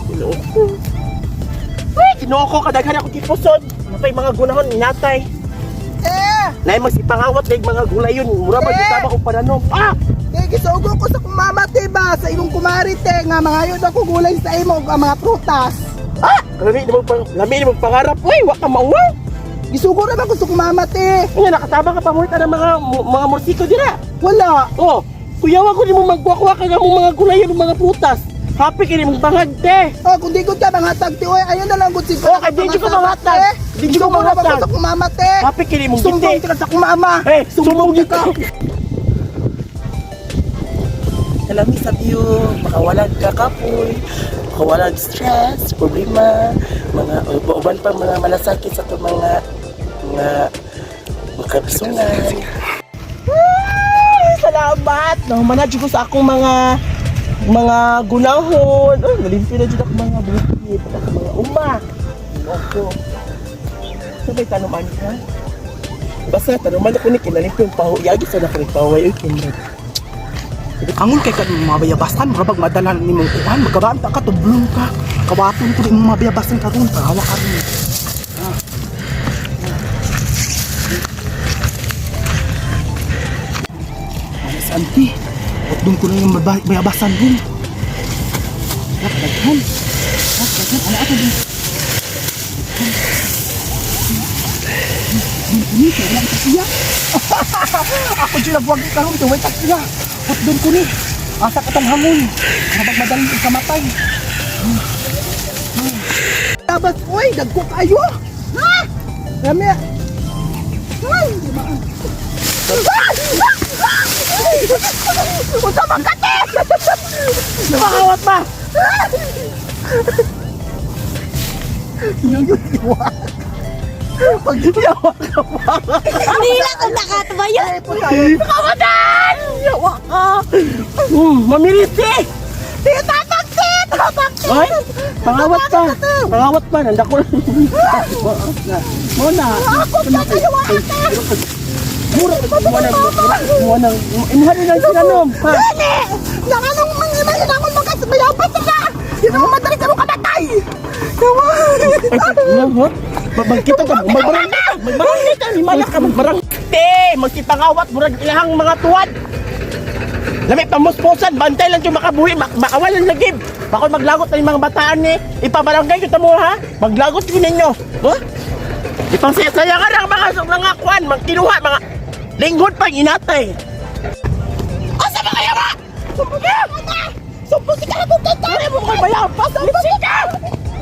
Ginoo ko. Uy, Ginoo ko, kadaghan ako kipuson. Matay mga gunahon, inatay. Eh! Nay magsipangawat kay mga gulayon. Mura ba Eh! gitama og pananom. Ah! Kay gisugo ko sa kumama, te ba? Sa imong kumari, te, nga mangayon ako gulay sa imo ug ang mga prutas. Ah! Lami ni mong pangarap. Uy, wa ka mauwaw. Gisugo ra ba ko sa kumama, te? Unya nakataba ka pa mo ng mga morsiko dira. Wala. Oh, kuyawa ko nimo magkuha ka ng mga gulayon ug mga prutas. Happy kini mong bangag te. Oh, kung di ko ka manghatag, te, oy, ayun na lang gud siguro. Oh, kay di jud ko manghatag. Di jud ko Gisugo ra ba ko manghatag. sa kumama, te? Happy kini mong Sumbong giti. ka sa kumama. Eh, sumbong ka. Kalami sa iyo, makawalag ka kapoy, makawalag stress, problema, mga uban pa mga malasakit sa itong mga makabisungan. Ay, salamat! Nahuman na jud ko sa akong mga gunahon. Ay, nalimpi na jud ako mga bukid, ako mga uma. Ginoo ko. Sabay tanuman ka. Basta tanuman ako ni kinalimpi yung paho. Yagi sa na ko ni paway. Uy, kinrad. Angol kay kan mga bayabasan, murag madala nimong kuan, magkabanta ka tublong ka. Kawaton ko nimong mga bayabasan karon, kahawa ka rin. Ah. Alas anti, doon ko na yung bayabasan dun. Ah, daghan. Ah, daghan. Ano ako dun? Dun ko ni, kaya wala ka siya. Ako dyan nagwag karon, kaya wala siya. Doon ko ni. Asa ka tong hangon. Habang madaling ikamatay. Tabas, uy, dagko kayo. Ha? Rami. Ay, di ba? Unsa man ka te? Napakawat ba? Yung iwa. Pag Yawa ka ba? Hindi lang kung nakatabayan. Nakawatan! Yawa ka! Mamiriti! Tatak te, tatak te. Ay! Pangawat pa! Pangawat pa! Nanda ko lang. Muna! Ako ka kayo ate. Mura! Muna! Muna! Inhalo lang sila nom! Ha? Dili! Nang anong mga mahinangon mga bayabas na! Yun ang madali sa mong kamatay! Yawa! Ay, ha? Magkita ka! Magbarangay ka! Magbarangay ka! Himala ka! Magbarangay! Te! Magkipangawat! Murag ilahang mga tuwad! Lami pamuspusan, bantay lang yung makabuhi, makawalan lagi. Bako maglagot na yung mga bataan ni. Ipabarangay kita mo ha. Maglagot yun ninyo. Huh? Ipangsaya-saya ka lang mga mga kwan, magkinuha mga linghod pang inatay. Asa ba kayo ba? Sumbong ka! Sumbong ka na kung kita! Ano mo kay bayabas? Libre ka!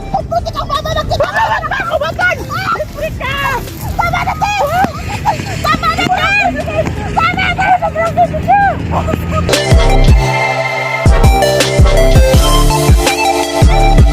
Sumbong ka mama na kita! Pangawat pa ako batan! Libre ka! Tama na te! Tama na te! Tama na! Tama na!